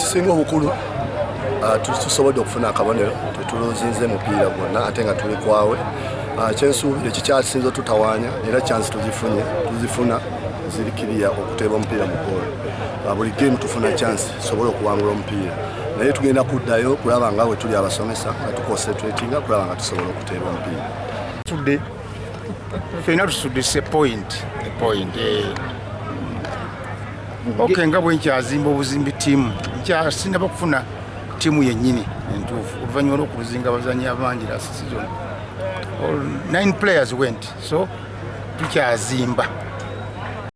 Ekisinga obukulu, tusobodde okufuna akabonero, tetulozinze mupiira gwonna ate nga tuli kwawe. Kyensuubira ekikyasinze otutawaanya, era chance tuzifunye, tuzifuna ziri kiriya okuteeba omupiira mu goolo. Buli game tufuna chance tusobole okuwangula omupiira, naye tugenda kuddayo kulaba nga bwe tuli abasomesa nga tuconcentratinga kulaba nga tusobola okuteeba omupiira. Tusudde ffenna, tusudde se point, a point, eh. Okay, nga bwe nkyazimba obuzimbi ttiimu, nkyasinaba kufuna ttiimu yennyini entuufu oluvannyuma lw'okuzinga abazannyi abangi last season. All nine players went, so tukyazimba.